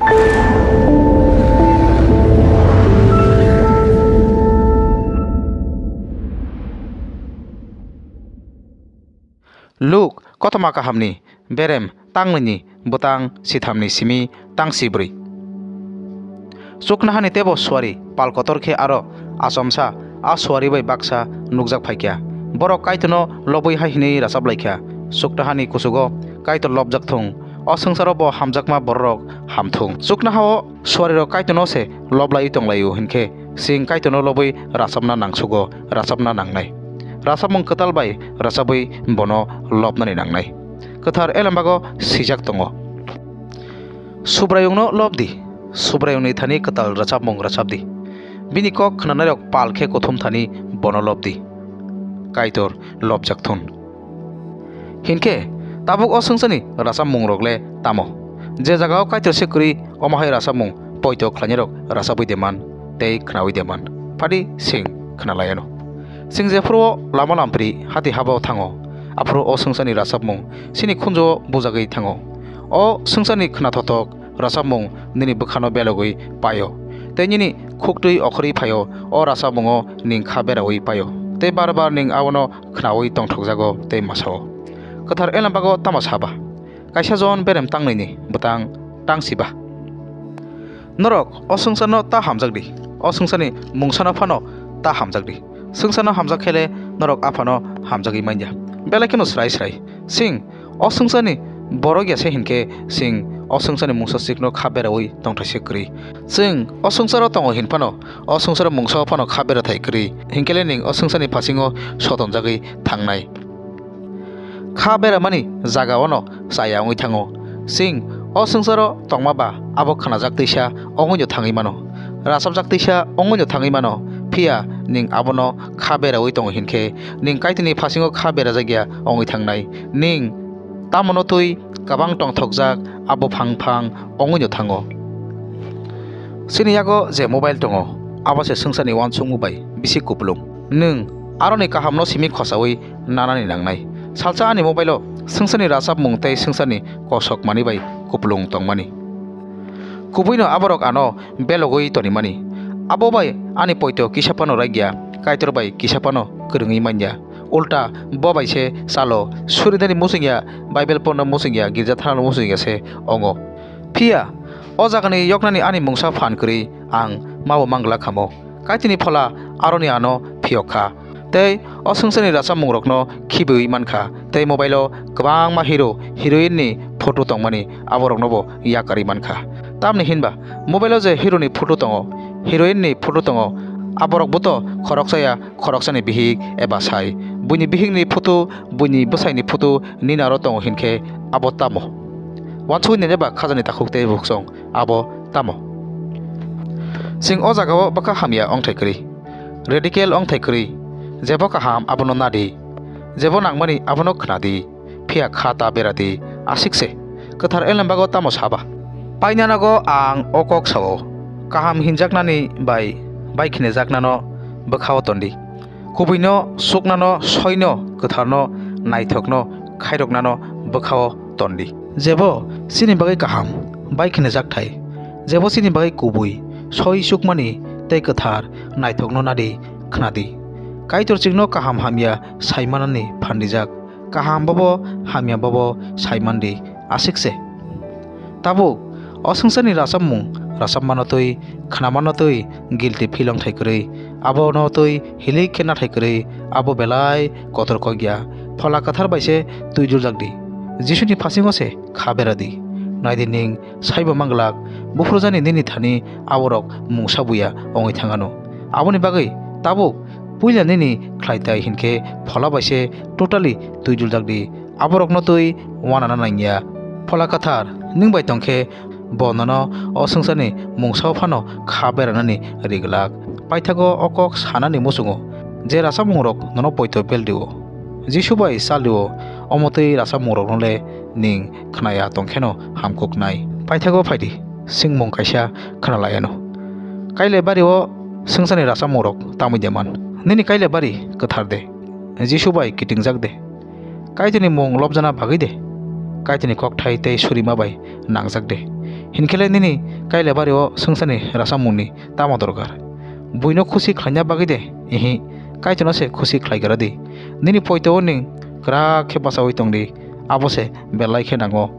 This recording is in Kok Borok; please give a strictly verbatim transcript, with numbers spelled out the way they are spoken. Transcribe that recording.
Luk kothoma kahamni berem tangnini bwtang sithamni simi tang sibrwi. Chuknohani teibo suari pal kotor khe aro achomsa a suari bai baksa nukjak phaikha. Borok Kaitorno lobwi hai hwnwi rachap laikha, "Chuknohani kuchugo Kaitor lobjak thung, o swngcharo bo hamjakma bororok ham thung." Chuknoha-o suarirok Kaitorno se loblaiwi tonglaio hinkhe chwng Kaitorno lobwi rachapna nangsugo, rachapna nangnai. Rachapmung kwtal bai rachapwi bono lobnani nangnai. Kwthar elembago swijak tongo, "Subraiyungno lob di, Subraiyungni thani kwtal rachapmung rachap di. Bini kok khnanairok pal khe kuthum thani bono lob di." Kaitor lobjak thun. Hinkhe tabuk o swngcharni rachapmungrok le tamo? Je jagao Kaitor se kwrwi, omo hai rachapmung poito khlainairok rachapwi de man tei khnaui de man? Phadi chwng khna laiano. Chwng jephuru o lama lampri hati haba-o thango, aphuru o swngcharni rachapmung chini khunju-o bujagwi thango. O swngcharni khna thothok rachapmung nini bwkhano belogwi paio, tei nini khuktwi okhorwi phaio. O rachapmungo ning kha beraui paio, tei bar bar ning abono khnaui tongthokjago tei masao. Kwthar elembago tamo saba? Kaisa Jon berem tangnwini bwtang tang siba. Norok o swngcharno ta hamjak di, o swngcharni mungsano phano ta hamjak di. Swngcharno hamjak khe le norok Aphano hamjagwi man ya. Belai kheno srai srai. Chwng o swngcharni borok ya se hinkhe chwng o swngcharni mungsa chikno kha beraui tongthai se kwrwi. Chwng o swngcharo tongo hin phano, o swngcharo mungsao phano kha berathai kwrwi, hinkhe le ning o swngcharni phasingo sotonjagwi thangnai. Kha beramani jagao no chaya wngwi thango. Chwng o swngcharo tongma ba abo khnajak twisa wngwi no thangwi mano, rachapjak twisa wngwi no thangwi mano, phiya ning abono kha beraui tongo hinkhe ning Kaitorni phasingo kha berajak ya wngwi thangnai. Ning tamono twi kwbang tongthokjak abo phang phang wngwi no thango. Chini yago je mobile tongo, abo se swngcharni uansukmung bai bisi kupulung. Nwng aroni kahamno simi khosaui nanani nangnai. Salsa ani mobile-o swngcharni rachapmung tei swngcharni kosok manwi bai kupulung tongmani. Kubuino aborok ano belogwi tonimani. Abo bai ani poito kisa phano raikya, Kaitor bai kisa phano kwrwngwi manya. Ulta bo bai se chalo, surinani muchungya, Bible porno muchungya, girja thanano muchungya se ongo. Phiya o jagani yoknani ani mungsa phan kwrwi ang mabo manglak khamo. Kaitorni Phola aroni ano phiyok kha. Tei o swngcharni rachapmungrokno khibiui man kha. Tei mobile-o kwbangma hero, heroine-ni photo tongmani, aboroknobo yakarwi man kha. Tamni hinba mobile-o je hero-ni photo tongo, heroine-ni photo tongo, aborokbo to khoroksa ya khoroksani bihik eba sai. Buini bihikni photo, buini bwsaini photo nini aro tongo hinkhe abo tamo? Uansugwi nainai ba khajani takhuk tei bukhuk song, abo tamo? Chwng o jagao bwkha hamya wngthai kwrwi, radical wngthai kwrwi, jebo kaham abono nadi, jebo nangmani abono khnadi, phiya kha ta beradi, aswk se. Kwthar elembago tamo saba? Painanogo ang o kok sao, kaham hinjaknani bai baikhinejaknano bwkhao tondi. Kubuino, chuknano, soino, kwtharno, naithokno, khairoknano bwkhao tondi. Jebo chini bagwi kaham, bai kheno jakthai. Jebo chini bagwi kubui, soi chukmani tei kwthar, naithokno nadi, khnadi. Kaitor chwngno kaham hamya saimanani phan rijak. Kaham bobo, hamya bobo saimandi, aswk se. Tabuk o swngcharni rachapmung rachapmano twi, khnamano twi guilty feel wngthai kwrwi, abono twi hilik khe nathai kwrwi, abo belai kotor kok ya. Phola Kwthar bai se twijuljak di, Jisuni phasingo se kha bera di. Nai di, ning saibo manglak, buphrujani nini thani aborok mungsa buya wngwi thang anw. Aboni bagwi tabuk puila nini khlai tai hinkhe Phola bai se totally twijuljak di. Aborokno twi uanana nangya. Phola Kwthar, nwng bai tongkhe bo nono o swngcharni mungsao phano kha beranani ri glak. Paithago o kok sanani muchungo je rachapmungrok nono poito bel rio, Jisu bai chal rio, omo twi rachapmungrokno le nwng khnaya tongkheno hamkuknai. Paithago phai di, swngmung kaisa khna lai anw. Kailaibari o swngcharni rachapmungrok tamwi de man? Nini Kailaibari kwthar de? Jisu bai kitingjak de? Kaitorni mung lobjana bagwi de? Kaitorni kokthai tei surima bai nangjak de. Hinkhe le nini Kailaibari o swngcharni rwchapmungni tamo dorkar? Buino khusi khlaina bagwi de? Ihi, Kaitorno se khusi khlai gra di. Nini poito o nwng kwrak khe bachaui tong di, abo se belai khe nango.